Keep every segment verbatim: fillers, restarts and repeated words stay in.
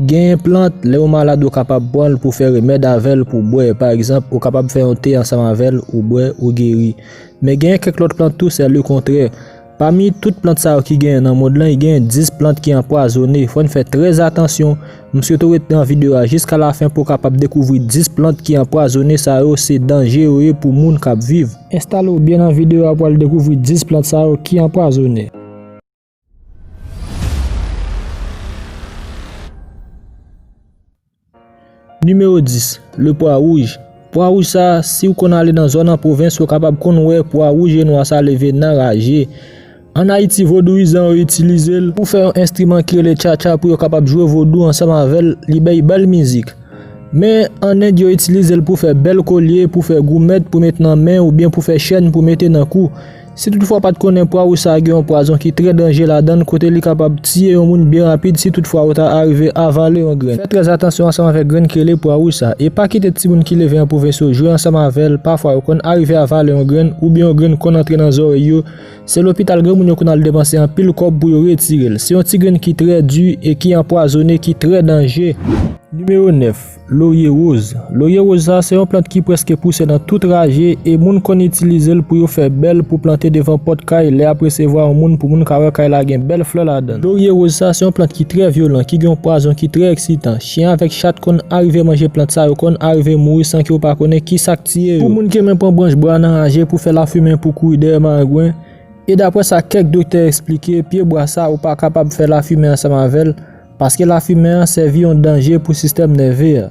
Genyen plant, lè ou malad, ou kapab pran l pou fè remèd avè l pou bwè. Pa egzanp, ou kapab fè yon te ansanm avè l, ou bwè, ou geri. Men genyen kèk lòt plant tou, se le kontrè. Pami tout plant sa yo ki genyen nan mond lan, genyen dis plant ki anpwazonnen. Fò n fè trè atansyon. M swete w ret nan videyo a jiska lafen pou w kapab dekouvri dis plant ki anpwazonnen. Sa yo se danje yo ye pou moun k ap viv. Enstale w byen nan videyo a pou w al dekouvri dis plant sa yo ki anpwazonnen. Nimewo dis, le pwa wouj. Pwa wouj sa, si w konn ale nan zòn an pwovens, ou kapab konn wè pwa wouj e nwa sa leve nan raje. Ann Ayiti, vodouyizan yo itilize l pou fè yon enstriman ki rele tchatcha pou yo kapab jwe vodou ansanm avè l, li bay bèl mizik. Men, ann End, yo itilize l pou fè bèl kolye, pou fè goumèt, pou met nan men, oubyen pou fè chèn, pou mete nan kou. Si toutfwa w pa t konnen pwa wouj sa gen yon pwazon ki trè danje ladan l, kote li kapab tiye yon moun byen rapid si toutfwa ou ta arive avale yon grenn. Fè trè atansyon ansanm avèk grenn ki rele pwa wouj sa, e pa kite timoun ki leve an pwovens yo jwe ansanm avè l, pafwa yo konn arive avale yon grenn, oubyen yon grenn konn antre nan zòrèy yo. Se lopital granmoun yo konn al depanse anpil kòb pou yo retire l. Se yon ti grenn ki trè di e ki anpwazonnen, ki trè danje. Nimewo nèf, lorye woz. Lorye woz sa, se yon plant ki prèske pouse nan tout raje, e moun konn itilize l pou yo fè bèl, pou plante devan pòt kay, lè y ap resevwa yon moun, pou moun ka wè kay la gen bèl flè ladan l. Lorye woz sa, se yon plant ki trè vyolan, ki gen yon pwazon ki trè eksitan. Chen avèk chat konn arive manje plant sa, yo konn arive mouri san ke yo pa konnen ki sa k tiye yo. Pou moun ki renmen pran branch bwa nan raje pou fè lafimen pou kouri dèyè marengwen, e daprè sa kèk doktè eksplike, pye bwa sa ou pa kapab fè lafimen ansanm avè l, paske lafimen an sèvi yon danje pou sistèm nève a.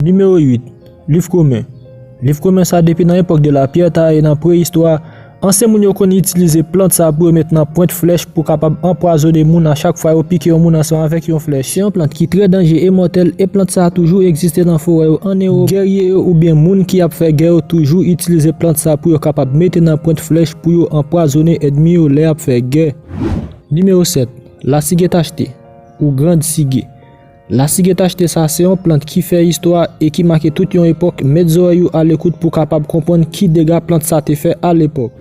Nimewo uit, liv komen. Liv komen sa, depi nan epòk de lapyè ta e nan preyistwa, ansyen moun yo konn itilize plant sa pou yo met nan pwent flèch pou kapab anpwazonnen moun a chak fwa yo pike yon moun ansanm avèk yon flèch. Se yon plant ki trè danje e mòtèl, e plant sa toujou egziste nan forè yo ann Ewòp. Gèrye yo oubyen moun ki ap fè gè yo toujou itilize plant sa pou yo kapab mete nan pwent flèch pou yo anpwazonnen ènmi yo lè y ap fè gè. Nimewo sèt, lasige tachte, ou grand sigue. Lasige tachte sa, se yon plant ki fè istwa e ki make tout yon epòk. Met zòrèy ou alekout pou w kapab konprann ki dega plant sa te fè alepòk.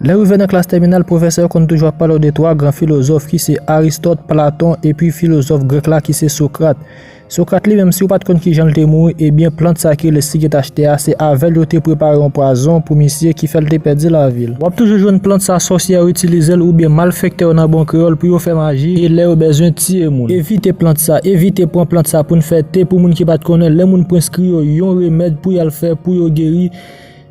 Lè w rive nan klas tèminal, pwofesè yo konn toujou ap pale w de twa gran filozòf ki se Aristòt, Platon epi filozòf grèk la ki se Sokrat. Sokrat li menm, si w pa t konn kijan l te mouri, ebyen plant sa ki rele sige tachte a, se avè l yo te prepare yon pwazon pou misye ki fè l te pèdi lavi l. W ap toujou jwenn plant sa sòsyè yo itilize l oubyen malfektè yo nan bon kreyòl pou yo fè maji e lè yo bezwen tiye moun. Evite plant sa, evite pran plant sa pou n fè te pou moun ki pa t konnen, lè moun preskri yo yon remèd pou y al fè pou yo geri.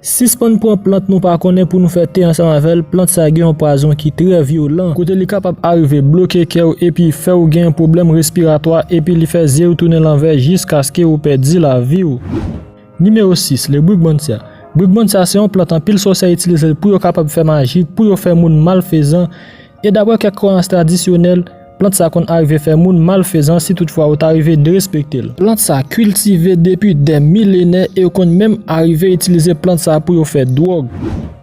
Sispann pran plant nou pa konnen pou nou fè te ansanm avè l. Plant sa gen yon pwazon ki trè vyolan, kote li kapab arive bloke kè w epi fè w gen yon pwoblèm respiratwa epi li fè zye w tounen lanvè jiskaske ou pèdi lavi w. Nimewo sis, le brugmansia. Brugmansia se yon plant anpil sòsè itilize l pou yo kapab fè maji, pou yo fè moun malfezan, e daprè kèk kwayans tradisyonèl, plant sa konn arive fè moun malfezan si toutfwa ou ta rive derespekte l. Plant sa kiltive depi dè milenè e yo konn menm arive itilize plant sa pou yo fè dwòg.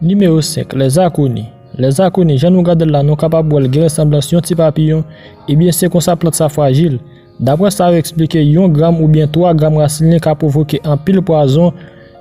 Nimewo senk, lèzakoni. Lèzakoni, jan nou gade l la, nou kapab wè l gen resanblans yon ti papiyon, ebyen se konsa plant sa frajil. Daprè sa yo eksplike, yon gram oubyen twa gram rasin li ka pwovoke anpil pwazon.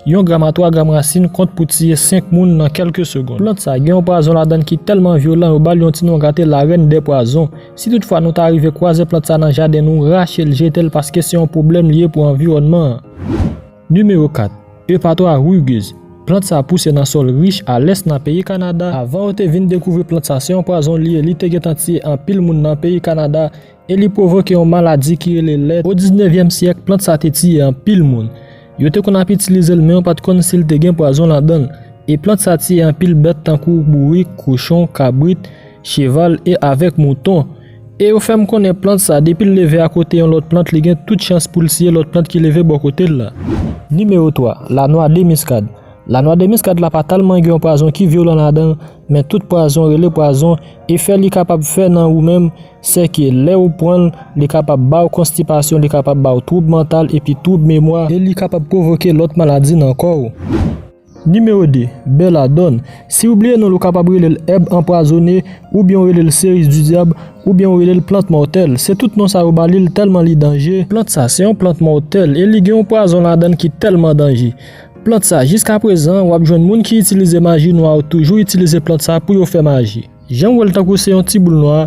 Yon gram a twa gram rasin kont pou tiye senk moun nan kèlke segonn. Plant sa gen yon pwazon ladan l ki tèlman vyolan, yo ba l yon ti non gate, la reine des poisons. Si toutfwa nou ta rive kwaze plant sa nan jaden nou, rache l, jete l, paske se yon pwoblèm li ye pou anviwònman an. Nimewo kat, epatwa rugueuse. Plant sa pouse nan sòl rich a lès nan peyi Kanada. Avan yo te vin dekouvri plant sa se yon pwazon li ye, li te gentan tiye anpil moun nan peyi Kanada e li pwovoke yon maladi ki rele lèt. O diznevyèm syèk, plant sa te tiye anpil moun. Yo te konn ap itilize l, men yo pa t konn si l te gen pwazon ladan l. E plant sa tiye anpil bèt tankou bourik, kochon, kabrit, cheval e avèk mouton. E yo fè m konnen plant sa, depi l leve akote yon lòt plant, li gen tout chans pou l tiye lòt plant ki leve bò kote l la. Nimewo twa, lanwa de miskad. Lanwa de miskad la pa tèlman gen yon pwazon ki vyolan ladan l, men tout pwazon rele pwazon, efè li kapab fè nan ou menm, se ke lè ou pran l, li kapab ba w konstipasyon, li kapab ba w twoub mantal epi twoub memwa, e li kapab pwovoke lòt maladi nan kò w. Nimewo de, bèladòn. Si w bliye non l, ou kapab rele l èb anpwazone, oubyen w rele l seris di dyab, oubyen w rele l plant mòtèl. Se tout non sa yo ba li, l tèlman li danje. Plant sa se yon plant mòtèl e li gen yon pwazon ladan l ki tèlman danje. Plant sa, jiskaprezan, w ap jwenn moun ki itilize maji nwa yo toujou itilize plant sa pou yo fè maji. Jan w wè l tankou se yon ti boul nwa,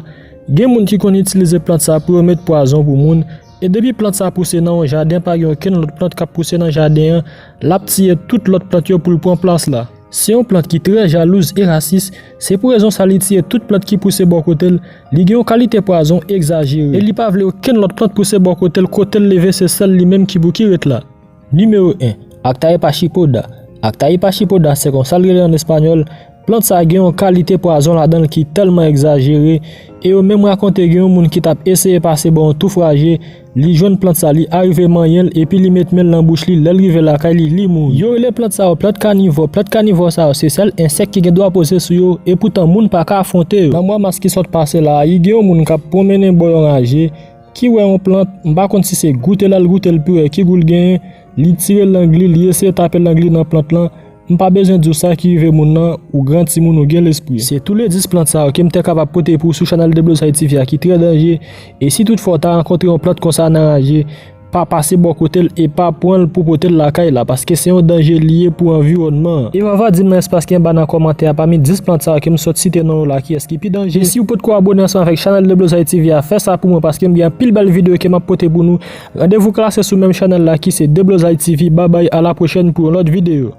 gen moun ki konn itilize plant sa pou yo met pwazon pou moun, E depi plant sa pouse nan yon jaden, pa gen okenn lòt plant k ap pouse nan jaden an, l ap tiye tout lòt plant yo pou l pran plas la. Se yon plant ki trè jalouz e rasis, se pou rezon sa li tiye tout plant ki pouse bò kote l, li gen yon kalite pwazon egzajere. E li pa vle okenn lòt plant pouse bò kote l, kote l leve se sèl li menm ki pou ki ret la. Nimewo en, Actaea pachypoda. Actaea pachypoda, se konsa l rele an espanyòl, plant sa gen yon kalite pwazon ladan l ki tèlman egzajere, e yo menm rakonte gen yon moun ki t ap eseye pase bò yon tou fraje, li jwenn plant sa, li arive manyen l, epi li met men l nan bouch li, lè l rive lakay li, li mouri. Yo rele plant sa yo plant kanivò. Plant kanivò sa yo, se sèl ensèk ki gen dwa poze sou yo, e poutan moun pa ka afwonte yo. Nan mwa mas ki sot pase la a, gen yon moun k ap pwonmennen bò yon raje, ki wè yon plant, m pa konn si se goute l al goute l pou wè ki gou l genyen, li tire lang li, li eseye tape lang li nan plant lan, m pa bezwen di w sa ki rive moun nan, ou gran timoun ou gen lespri. Se toulèdis plant sa yo ke m te kapab pote pou w sou chanèl Deblozay T V a ki trè danje, e si toutfwa w ta rankontre yon plant konsa nan raje, pa pase bò kote l e pa pran l pou pote l lakay la, paske se yon danje li ye pou anviwònman an. E Vava di m nan espas ki anba nan kòmantè a, pami dis plant sa yo ke m sot site non yo la, kiyès ki pi danje. E si w potko abone ansanm avèk chanèl Deblozay T V a, fè sa pou mwen, paske m gen anpil bèl videyo ke m ap pote pou nou. Randevou klase sou menm chanèl la ki se Deblozay T V. Babay, a la pwochèn pou yon lòt videyo.